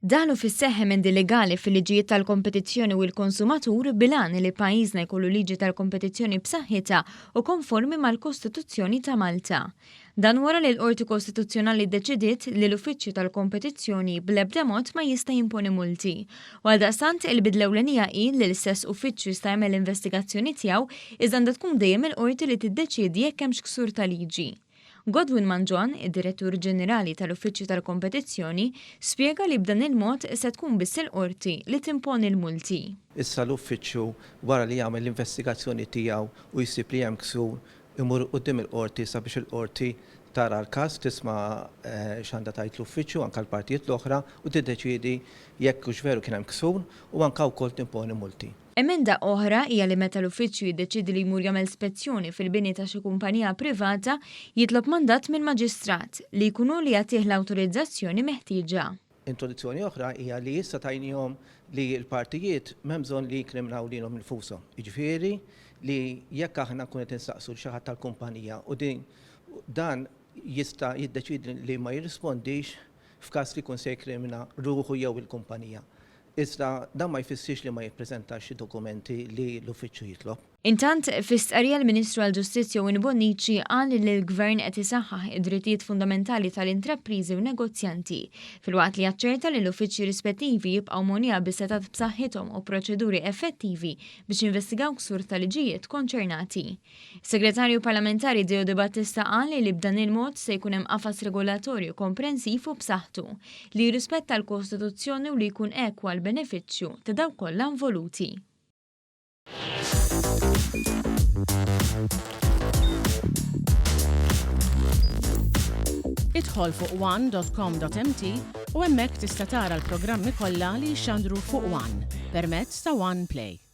Daħlu fis-seħħ emendi legali fil-liġijiet tal-kompetizzjoni u l-konsumatur bil-għan li pajjiżna jkollu liġi tal-kompetizzjoni b'saħħitha u konformi mal-Kostituzzjoni ta' Malta. Dan wara li l-Qorti Kostituzzjonali ddeċidiet li l-Uffiċċju tal-Kompetizzjoni bl-ebda mod ma jista' jimponi multi. U għaldaqstant il-bidla ewlenija hi li l-istess uffiċċju jista' jagħmel l-investigazzjoni tiegħu iżda għandha tkun dejjem il-Qorti li tiddeċiedi jekk hemmx ksur ta' liġi. Godwin Mangion, id-Direttur Ġenerali tal-Uffiċċju tal-Kompetizzjoni, spjega li b'dan il-mod se tkun biss il-Qorti li timponi l-multi. Issa l-Uffiċċju wara li jagħmel l-investigazzjoni tiegħu u jsib li hemm ksur, imur quddiem il-Qorti sabiex il-Qorti tara l-każ, tisma' x'għandha tgħid l-Uffiċċju, anke l-partijiet l-oħra, u tiddeċiedi jekk hux veru kien hemm ksur u anke wkoll timponi multi. Emenda oħra hija li meta l-Uffiċċju jiddeċiedi li jmur jagħmel spezzjoni fil-bini ta' xi kumpanija privata, jitlob mandat mill-Maġistrat, li jkun hu li jagħtih l-awtorizzazzjoni meħtieġa. Introduzzjoni oħra hija li issa tajniehom li l-partijiet m'hemm bżonn li jinkriminaw lilhom infushom. Jiġifieri li jekk aħna nkunu qed insaqsu lil xi ħadd tal-kumpanija u din dan jista' jiddeċiedi li ma jirrispondix f'każ li jkun se jikkrimina ruħu jew il-kumpanija. Iżda dan ma jfissirx li ma jippreżentax xi dokumenti li l-Uffiċċju jitlob. Intant, fi stqarrija l-Ministru għall-Ġustizzja Owen Bonnici qal li l-Gvern qed isaħħaħ id-drittijiet fundamentali tal-intrapriżi u negozjanti, filwaqt li aċċerta li l-uffiċċji rispettivi jibqgħu mogħnija bi setgħat b'saħħithom u proċeduri effettivi biex jinvestigaw ksur ta' liġijiet konċernati. Is-Segretarju Parlamentari Deo De Battista qal li b'dan il-mod se jkun hemm qafas regolatorju komprensiv u b'saħħtu, li jirrispetta l-Kostituzzjoni u li jkun ekwu għall-benefiċċju ta' dawk kollha involuti. Idħol fuq one.com.mt u hemmhekk tista' tara l-programmi kollha li jixxandru fuq One permezz ta' One Play.